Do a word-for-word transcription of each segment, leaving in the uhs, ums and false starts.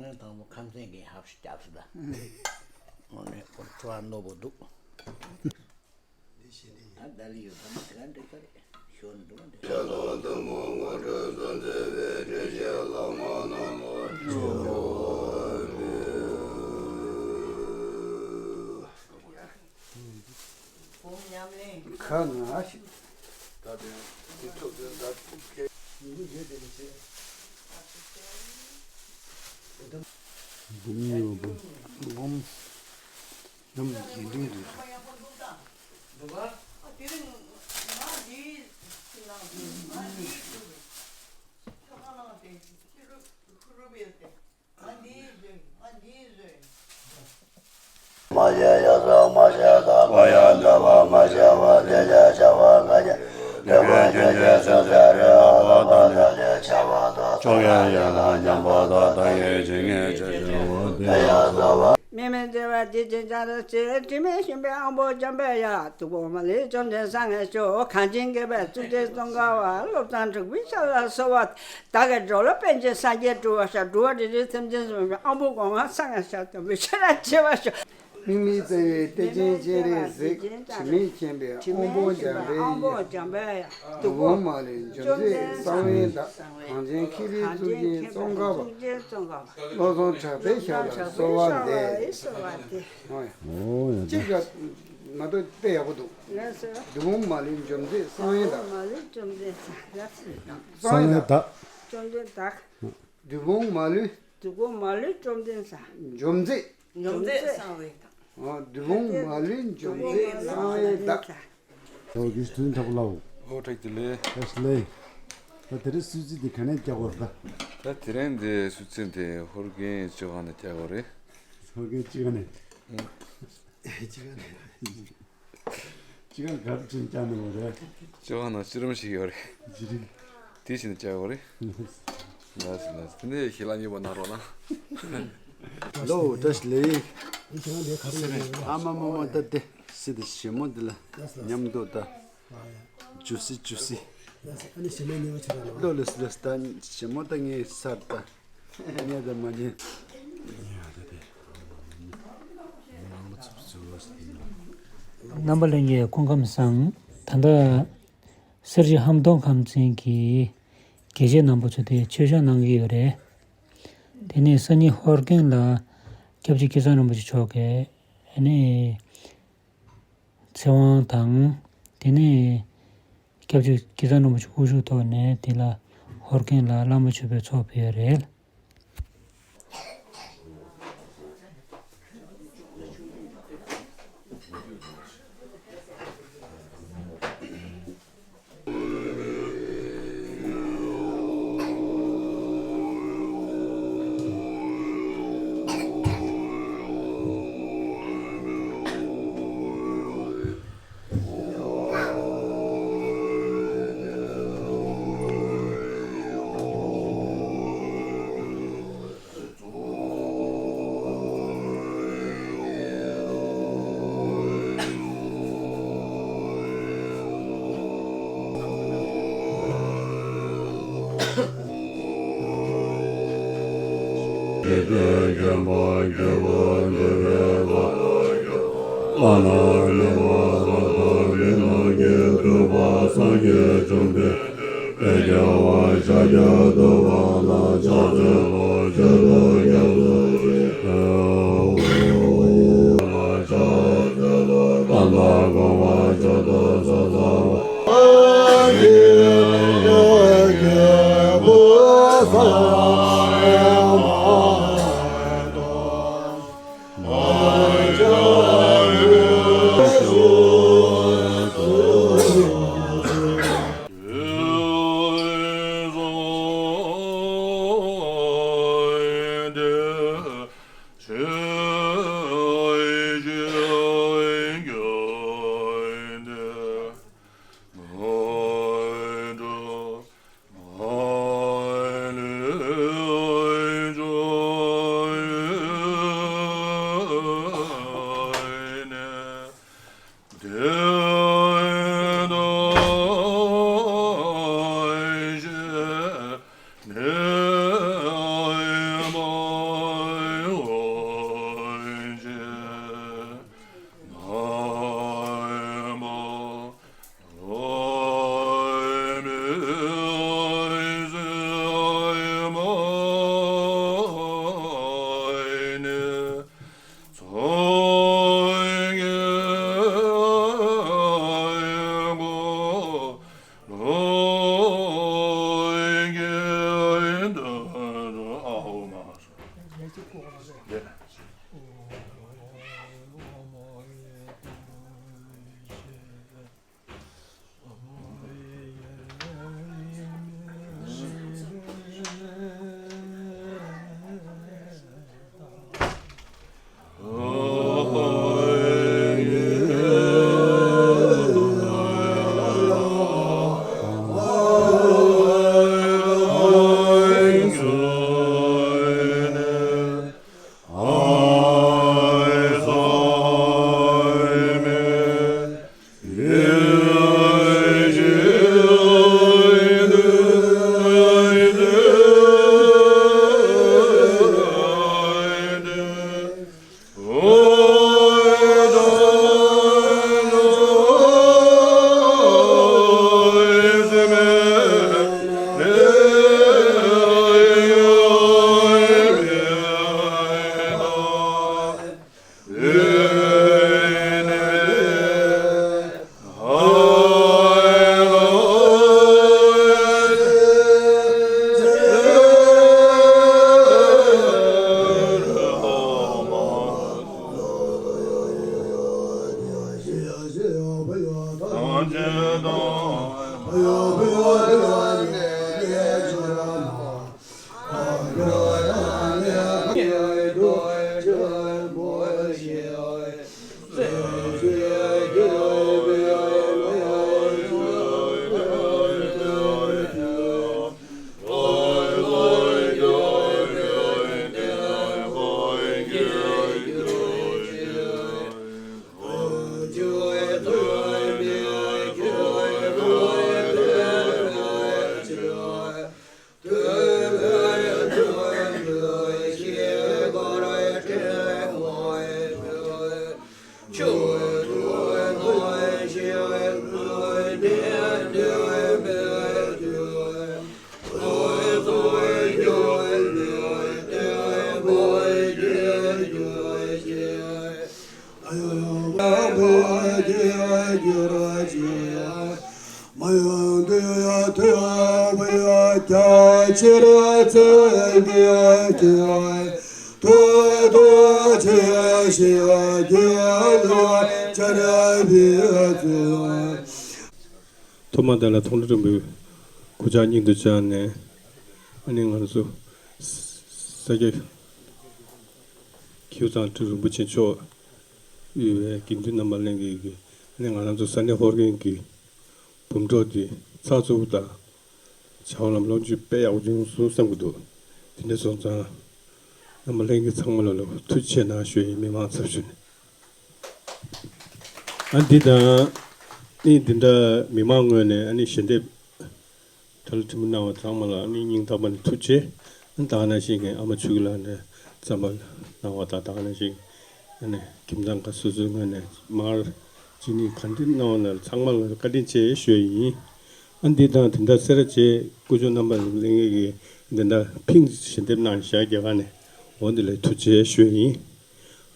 ངས་དང་པོ་ཁམས་ཚན་གྱི་ཧབ་ཤི་རྒྱབ་སུ་ད། འོ་ནས་ཁོ་ཚོ་བ་རྣོ་པོ་འདུག་ད་ལི་ཡོད་ད་མ་དེ་ག་འདྲ་ག་རེད་ཤོར་འདུག་འདྲ། ཁ་ང་ཞིག་འབུམ་ཡོད་པ། འབུམ། ནམ་དགེ་འདུན་དུ། མ་བྱས་ཡ་སོགས་མ་བྱས་དག་པ་ཡང་འདོད་པ་མ་བྱས་པ་དེ་བྱས་བྱ་བ་ག་རེ་འདོད་པ་ཁྱོད་ཀྱིས་སོ་སོར་རེ་བ་བ་དང་ནི་བྱ་བ་དང་ཕྱོགས་ཡང་ཡང་དང་མཉམ་པ་དག་བདག་གིས་ཇི་སྙེད་བྱས་བྱ་བ་དེ་ཡང་སོགས་པ། མི་མི་བདེ་བ་དེ་ཅི་ཅང་རེ་ཆེ་དྲི་མེད་ཤིང་པའི་དབང་པོ་འཇམ་པའི་ཡ། སྡུག་པོ་མ་ལུས་བཅོམ་ལྡན་གསང་སྔགས་ཤོག་གངས་ཅན་དགེ་བའི་གཙུག་རྒྱན་ཙོང་ཁ་པ། བློ་བཟང་དྲུག་པའི་ཞབས་ལ་གསོལ་བ། བདག་གིས་འགྲོ་ལ་པཎ་ཆེན་སངས་རྒྱས་སྤྲུལ་པར་ཤོག་འགྲོ་བ་རིགས་དྲུག་སེམས་ཅན་གསུམ་གྱི་དབང་པོ་སྒོ་ལྔ་གསང་སྔགས་ཞབས་བརྟན་པའི་ཆོས་ར་བྱེད་པར་ཤོག་དམིགས་མེད་རྩ་བའི་གཏེར་ཆེན་སྤྱན་རས་གཟིགས། དྲི་མེད་མཁྱེན་པའི་དབང་པོ་འཇམ་པའི་ཡ། སྡུག་པོ་མ་ལུས་འཇོམས་མཛད་གསང་བའི་བདག་གངས་ཅན་མཁས་པའི་གཙུག་རྒྱན་ཙོང་ཁ་པ། བློ་བཟང་གྲགས་པའི་ཞབས་ལ་གསོལ་བ་འདེབས། ཨོ་ཡ། ཅིག་ལ་མ་གཏོགས་དཔེ་ཡག་པོ་འདུག་སྡུག་པོ་མ་ལུས་འཇོམས་མཛད་གསང་བའི་བདག་གསང་བའི་བདག་སྡུག་པོ་མ་ལུས། སྡུག་པོ་མ་ལུས་བཅོམ་ལྡན་གསང་། འཇོམས་མཛད། འབྱུང་རྩིས་གསང་བའི་བདག་འབྲི་གུང་མ་ལུས་འབྱུང་རྩིས་གསང་བའི་བདག་ཨོ་དེ་དུས་ཐོག་ལའོ། ཨོ་དྲག་དེ་ལས། ཨེ་ལས། ད་དེ་རིང་སུད་སི་དེ་ག་ནས་རྒྱག་དགོས་རེད་ད། ད་དེ་རིང་འདི་སུད་སི་འདི་ཧོར་གན་སྤྱི་ཁང་ནས་རྒྱག་དགོས་རེད། ཧོར་གན་སྤྱི་ཁང་ནས། ཨང་། སྤྱི་ཁང་ནས། སྤྱི་ཁང་ག་རེ་བྱས་ནས་བཅར་ནས་ཡོད་རེད། སྤྱི་ཁང་ནང་སྤྱི་རིམ་ཞིག་ཡོད་རེད། སྤྱི་རིམ། དེ་བྱས་ནས་བཅར་དགོས་རེད། ལགས་སོ་ལགས་སོ། དེ་ནས་ཞལ་ལག་མཉེས་པོ་གནང་རོགས་གནང་། ལོ་བཀྲ་ཤིས་བདེ་ལེགས། ཨ་མ་མ་མ་ད་དེ་སི་དེ་ཞི་མོ་འདི་ལ་མཉམ་དུ་ད། ཇུ་སི་ཇུ་སི། ལོ་ལོ་ལོ་ད་ཞི་མོ་ད་ངའི་སར་ད། རྙེད་དང་མ་རྙེད། རྣམ་པ་ལྷན་རྒྱས་སྐུ་ཁམས་བཟང་། ད་ལྟ་སེར་བྱེས་ཧམ་སྟོང་ཁམས་ཚན་གྱི་དགེ་བཤེས་རྣམ་པ་ཚོ་དེ་ཆོས་ཞུ་གནང་གི་ཡོད་རེད། དེ་ནས་སང་ཉིན་ཧོར་གན་ལ་སྐྱབས་རྗེ་སྐལ་བཟང་རིན་པོ་ཆེ་མཆོག་གིས་ཨ་ནི་ཚེ་དབང་དང་། དེ་ནས་སྐྱབས་རྗེ་སྐལ་བཟང་རིན་པོ་ཆེ་དབུ་བཞུགས་ཐོག་ནས་དེ་ལ་ཧོར་གན་ལ་བླ་མ་མཆོད་པའི་ཚོགས་ཕུལ་ཡོད་རེད། ཐོག་མར་བདག་ལ་མཐོང་གྲོལ་རིན་པོའི་གུས་ཕྱག་སྙིང་དུ་བཅངས་ནས། ཨ་ནི་ང་ཚོ་ས་སྐྱ་ཁྱེའུ་ཚང་སྤྲུལ་རིན་པོ་ཆེ་མཆོག་དབུས་པའི་དགེ་འདུན་རྣམ་པ་ལྷན་རྒྱས་ཀྱིས། ཨ་ནི་ང་རང་ཚོ་ས་གནས་ཧོར་གྱི་འབུམ་གྲོགས་འདི་ཚགས་ཚུད་པོ་དང་བྱ་བ་ལམ་ལྷོང་ཅིག་དཔེ་ཡག་པོ་བྱུང་སོང་བསམ་གྱི་འདུག་དེ་འདྲ་སོང་ཙང་། རྣམ་པ་ལྷན་རྒྱས་ཚང་མ་ལ་ལ་ཐུགས་རྗེ་ཆེ་གནང་ཞུ་ཡིན། མི་མང་ཚབ་ཞུས་ནས། ཨ་འདི་དང་། ཨ་ནི་འདི་འདྲ་མི་མང་ངོས་ནས་ཨ་ནི་ཞལ་འདེབས་གྲ་ལ་གྲི་མོ་གནང་བ་ཚང་མ་ལ་ཨ་ནི་སྙིང་ཐག་པ་ནས་ཐུགས་རྗེ་ཆེ། ཨ་ནི་ད་ག་ནང་བཞིན་གྱི་ཨ་མ་ཆོས་སྐྱིད་ལགས་ནས་རྩམ་པ་གནང་བ་དང་། ད་ག་ནང་བཞིན་ཨ་ནི་ཁྱིམ་ཚང་ཁག་སོ་སོའི་ངོས་ནས་མར་ཅི་ནི་ག་འདྲ་གནང་བ་ན་ཚང་མ་ལ་བཀའ་དྲིན་ཆེ་ཞུ་ཡིན། ཨ་འདི་དང་དེ་འདྲ་སེ་ར་བྱེས་དཀོན་མཆོག་རྣམ་པ་ལྷན་རྒྱས་ཀྱིས་དེ་འདྲ་ཕིང་ཞལ་འདེབས་གནང་བཞག་རྒྱ་གར་ནས། འོ་འདི་ལ་ཐུགས་རྗེ་ཆེ་ཞུ་ཡིན།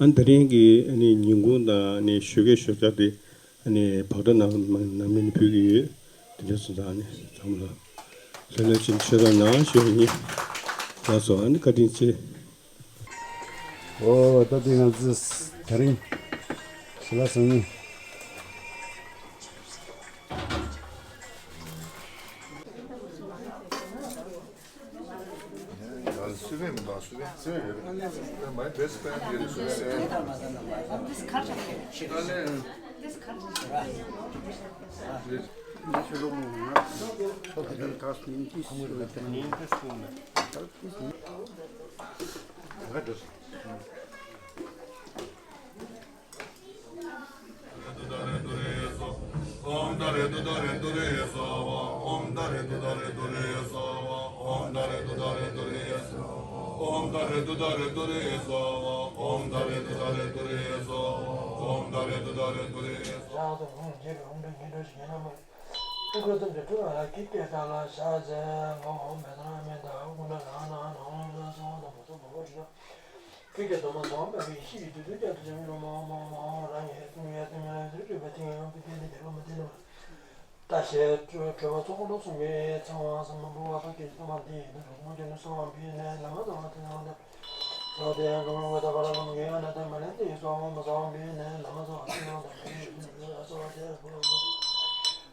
ཨ་ནི་དེ་རིང་གི་ཨ་ནི་ཉིན་གུང་དང་ཨ་ནི་ཞོགས་ཀའི་ཞོགས་ཇ་དེ་ཨ་ནི་བག་དྲ་ནང་ནང་མི་ནི་ཕུལ་གྱི་ཡོད། དེ་འདྲ་སོང་ཙང་ཨ་ནི་ཚང་མ་ལ་ལྷོད་ལྷོད་ཅིག་མཆོད་པ་གནང་ཞུ་ཡིན། ལགས་སོ། ཨ་ནི་བཀའ་དྲིན་ཆེ། ཨོ་ད་དེ་ང་ཚོས་དེ་རིང་ཞི་ལ་སང་ཉིན། Super, super. My best friend here is super. ཀྱེ་གདོད་མ་ཚོགས་པ་ཡེ་ཤེས་ཀྱི་བདུད་རྩི་རྒྱ་མཚོ་ཆེན་པོའི་རོ་མ་འོ་མ་འོ་རང་གི་ཧེ་ཏུ་ཡ་ཏུ་ཡ་ཏུ་རུ་པ་ཏི་ཡང་པི་ཏི་ནི་གྱ་ལོ་མ་ཏི་ནི་མ་ཏ་ཤེ་ཏུ་གྲོལ་བ་ཚོགས་ཀུན་ཏུ་གསུང་གི་ཚངས་དབང་སམ་བུ་བ་ཐོ་ཀྱི་ཏུ་མ་ཏི་ཡི་ཏུ་རུ་ཀུན་ཏུ་ནི་སོ་བ་བི་ནི་ལ་མ་ཚོ་བ་ཏི་ཡང་ཏ་ཚོ་ཏི་ཡང་ཀུན་ཀུན་ཏ་བ་ར་ལམ་གི་ཡང་ན་ཏ་མ་ལན་ཏི་ཡི་སོ་བ་མ་ཚོ་བ་བི་ནི་ལ་མ་ཚོ་བ་ཏི་ཡང་ཏ་ཚོ་བ་ཏི་ཡང་ཀུན་ཀུན་ཏ་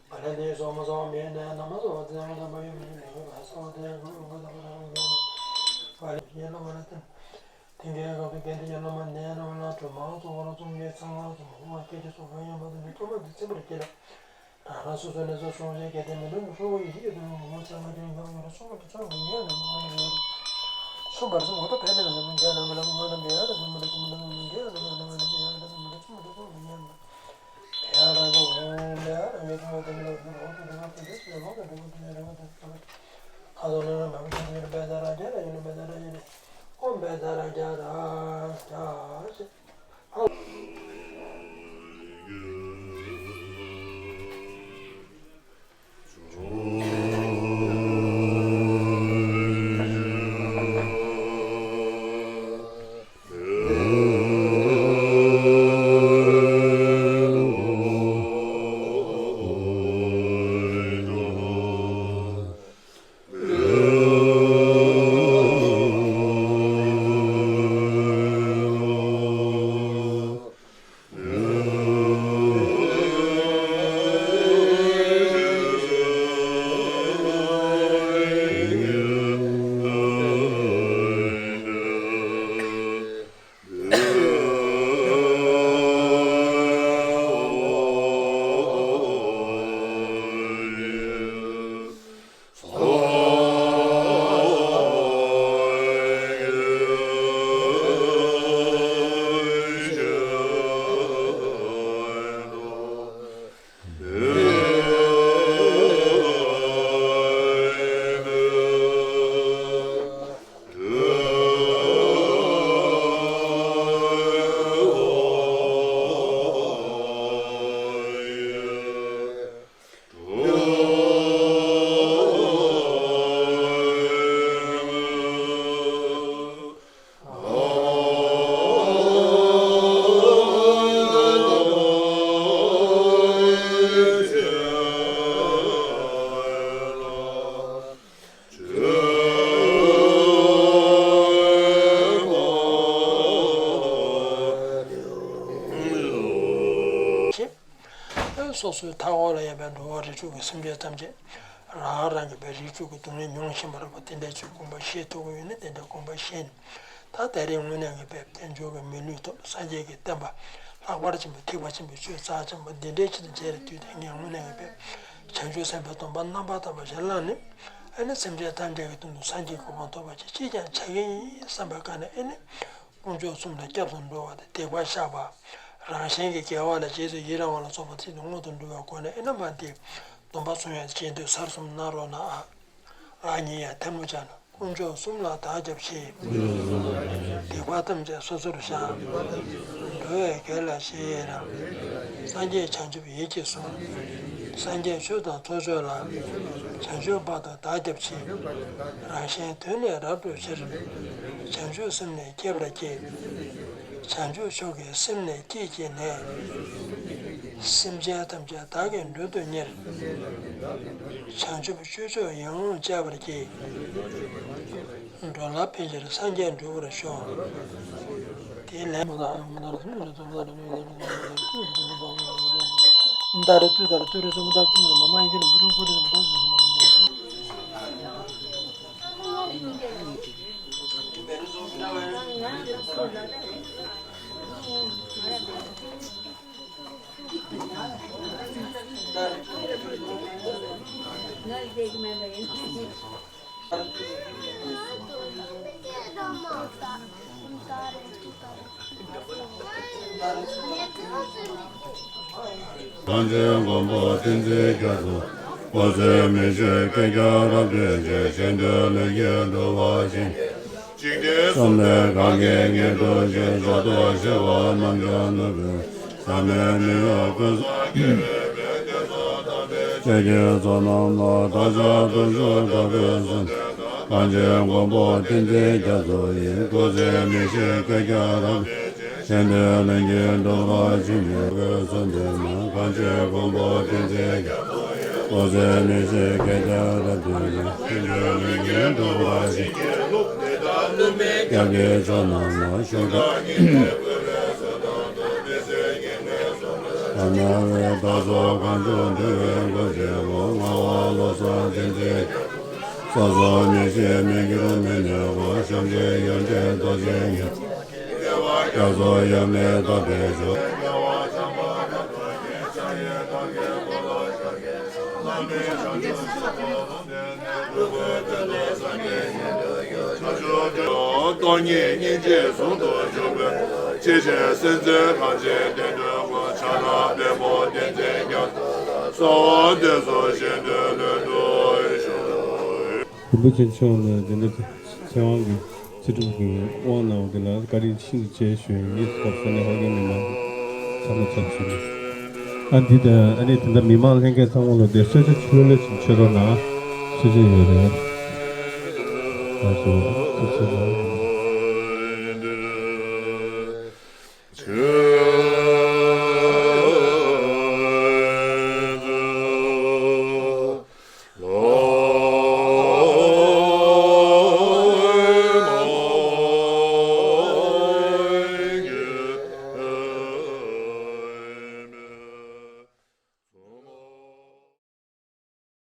མ་ལན་ཏི་ཡི་སོ་མ་ཚོ་བ་བི་ནི་ལ་མ་ཚོ་བ་ཏི་ཡང་ཏ་མ་ཡུ་མི་ནི་ལ་ཡུ་བ་ཚོ་ཏི་ཡང་ཀུན་ཀུན་ཏ་བ་ར་ལམ་གི་ཡང་ན་བ་ལན་ཏི་ཡི་ལ་མ་ལན་ཏི། དེང་གི་སྐབས་སུ་དགེ་འདུན་གྱི་བླ་མ་ནས་རྣམ་ལ་གྲོ་མ་གཙོ་བོར་གསུང་གི་ཚངས་དབང་སོགས་ཧོ་མ་སྐད་ཅིག་སོགས་ཀྱང་ཡོན་པ་དང་ནི་ཐོག་མ་འདི་ཚིམ་པར་བགྱིས་ལ། རང་རང་སོ་སོའི་གནས་སུ་སོང་ཞིང་དགེ་ལྡན་མི་འདུག་ནི་ཧྲོ་བོ་ཡི་ཤི་ཡི་དུ་ཧོ་ཚང་མ་དུ་ཡིན་པ་ངོ་ར་སོང་བར་དུ་ཚང་མ་ཡོད་ན་ངོ་ར་ཡོད། སོང་བར་སོང་ངོ་ཐོ་ཕན་ན་ལ་མི་འགལ་ན་མི་ལ་ངོ་ར་མི་ཡ་ད་ངོ་མི་ལ་ཀུ་མི་ལ་ངོ་མི་འགལ་ན་ཡ་ད་ངོ་ར་མི་ལ་ཡ་ད་ངོ་མི་ལ་ཚང་མ་དུ་ཚང་མ་ཡོད་ན། སོ་སོའི་མཐའ་འཁོར་ལ་ཡོད་པའི་འགྲོ་བ་རིགས་དྲུག་གི་སེམས་ཅན་ཐམས་ཅད་རང་རང་གི་བའི་རིགས་དྲུག་གི་སྡུག་བསྔལ་མྱོང་བཞིན་པ་རེད་པ། དེ་འདྲའི་ཆོས་དགོངས་པ་བཞེས་ཐུབ་ཀྱི་ཡོད་ན་དེ་འདྲའི་དགོངས་པ་བཞེས་ནས། ད་ད་རེས་དངོས་གནས་ཀྱི་བའི་དལ་འབྱོར་གྱི་མི་ལུས་ཐོབ། སངས་རྒྱས་ཀྱི་བསྟན་པ་ལྷག་པར་ཆེན་པོ་ཐེག་པ་ཆེན་པོའི་ཆོས་རྩ་ཆེན་པོ་འདི་འདྲའི་ཆེད་དུ་མཇལ་རེ་དུས་དེ་ངས་དངོས་གནས་ཀྱི་བའི་བྱང་ཆུབ་སེམས་དཔའི་སྡོམ་པ་རྣམ་པར་དག་པ་ཞིག་བླངས་ནས། ཨ་ནི་སེམས་ཅན་ཐམས་ཅད་ཀྱི་དོན་དུ་སངས་རྒྱས་གོ་འཕང་ཐོབ་པ་ཅིག་ཅིས་ཀྱང་བྱ་གི་ཡིན་བསམ་པའི་སྒང་ནས། ཨ་ནི་དཀོན་མཆོག་གསུམ་ལ་སྐྱབས་སུ་འགྲོ་བ་དང་སྡིག་པ་བཤགས་པ། རང་གཞན་གྱི་དགེ་བ་ལ་རྗེས་སུ་ཡི་རང་བ་ལ་སོགས་པ་ཚིག་དང་སྔོན་དུ་འགྲོ་བའི་སྒོ་ནས། ཨེ་ན་མ་འདི་སྡོམ་པ་སྲུང་ཡག་རྗེས་ཟློས་གསར་གསུམ་གནང་རོགས་གནང་ཨ། རང་ཉིད་ཡང་ཐལ་མོ་སྦྱར་ནས། དཀོན་མཆོག་གསུམ་ལ་བདག་སྐྱབས་མཆི། སྡིག་པ་ཐམས་ཅད་སོ་སོར་བཤགས། འགྲོ་བའི་དགེ་ལ་རྗེས་ཡི་རང་། སངས་རྒྱས་བྱང་ཆུབ་ཡིད་ཀྱིས་བཟུང་། སངས་རྒྱས་ཆོས་དང་ཚོགས་མཆོག་ལ། བྱང་ཆུབ་བར་དུ་བདག་སྐྱབས་མཆི། རང་གཞན་དོན་ནི་རབ་བསྒྲུབ་ཕྱིར། བྱང་ཆུབ་སེམས་ནི་བསྐྱེད་པར་བགྱི། བྱང་ཆུབ་མཆོག་གི་སེམས་ནི་བསྐྱེད་བགྱིས་ནས། སེམས་ཅན་ཐམས་ཅད་བདག་གིས་མགྲོན་དུ་གཉེར། བྱང་ཆུབ་སྤྱོད་མཆོག་ཡིད་འོང་སྤྱད་པར་བགྱི། འགྲོ་ལ་ཕན་ཕྱིར་སངས་རྒྱས་འགྲུབ་པར་ཤོག། དེའི་ལན། གངས་ཅན་མགོན་པོ་བསྟན་འཛིན་རྒྱ་མཚོ། འོད་ཟེར་མེ་ལྕེ་སྐད་རྒྱག་རབ་བརྗིད་ཅན། གཞན་དོན་ལས་ཀྱི་འགྲོ་བ་ཅན། འཇིག་རྟེན་གསུམ་ལས་གང་གི་ངེས་འགྲོ་ཅན། མཆོག་ཏུ་གཞལ་བ་རྣམ་ཀུན་ནུས་པའི། ཟག་མེད་མི་གཡོ་ཀུན་བཟང་རྒྱལ་བའི་བོད་ཀྱི་སོ་དམ་པའི། ཆོས་ཀྱི་མཚོ་རྣམས་ལ། བདག་ཅག་དུས་སུ་དགའ་བའི་གསོལ། གངས་ཅན་མགོན་པོ་བསྟན་འཛིན་རྒྱ་མཚོ་ཡི། འོད་ཟེར་མེ་ལྕེ་སྐད་རྒྱག་རབ། གཞན་དོན་ལས་ཀྱི་འགྲོ་བ་ཅན། ཡོད་པའི་གསོལ་འདེབས་ན། གངས་ཅན་མགོན་པོ་བསྟན་འཛིན་རྒྱ། འོད་ཟེར་མེ་ལྕེ་སྐད་རྒྱག་རབ་ཏུ་གཞན་དོན་ལས་ཀྱི་འགྲོ་བ་ཅན། སྐྱབས་ཀྱི་མཆོག་རྣམས་ལ། ཕྱོགས་བཅུ། ཨ་ན་བའི་བདག་སོགས་གང་བྱུང་འདུལ་བའི་མགོན་ཆེན་པོ། ངག་དབང་བློ་བཟང་བསྟན་འཛིན། སོ་སོ་མི་ཤེས་མི་འགྱུར་མི་གནས་པ། ཞབས་ཕྱི་ཡོན་ཏན་རྡོ་རྗེ་ཉིད། རྒྱ་མཚོ་ཡབ་མེས་བཏབ་པའི་མཆོག། སྟོང་ཉིད་སྙིང་རྗེ་ཟུང་དུ་འཇུག་པའི། ཆེ་ཆེ་སེམས་ཅན་གངས་ཅན་བསྟན་འགྲོའི་མགོན། ཕྱག་ན་པདྨོ་བསྟན་འཛིན་རྒྱ་མཚོ། གསོལ་བ་འདེབས་སོ་གཞན་དོན་ལྷུན་གྲུབ་ཤོག། རིན་པོ་ཆེ་མཆོག་ནས་འདི་འདྲ་ཚེ་དབང་གི་ཚེ་སྒྲུབ་ཀྱི་དབང་གནང་བ་དེ་ལ་བཀའ་དྲིན་ཆེན་པོ་ཆེ་ཞུ་ཡིན། ཁོ་ས་གནས་ཧོར་གྱི་མི་མང་ཚང་མ་ཚོགས་ཞུ་ཡིན། ཨ་འདི་དང་ཨ་ནི་དེ་འདྲ་མི་མང་ལྷན་རྒྱས་ཚང་མ་ལ་དེ་གསོལ་ཇ་ཕྱི་ལོགས་ལ་ཕྱིན་མཆོད་རོགས་གནང་། གསོལ་ཇ་ཡོད་རེད། ལགས་སོ། ཐུགས་རྗེ་ཆེ།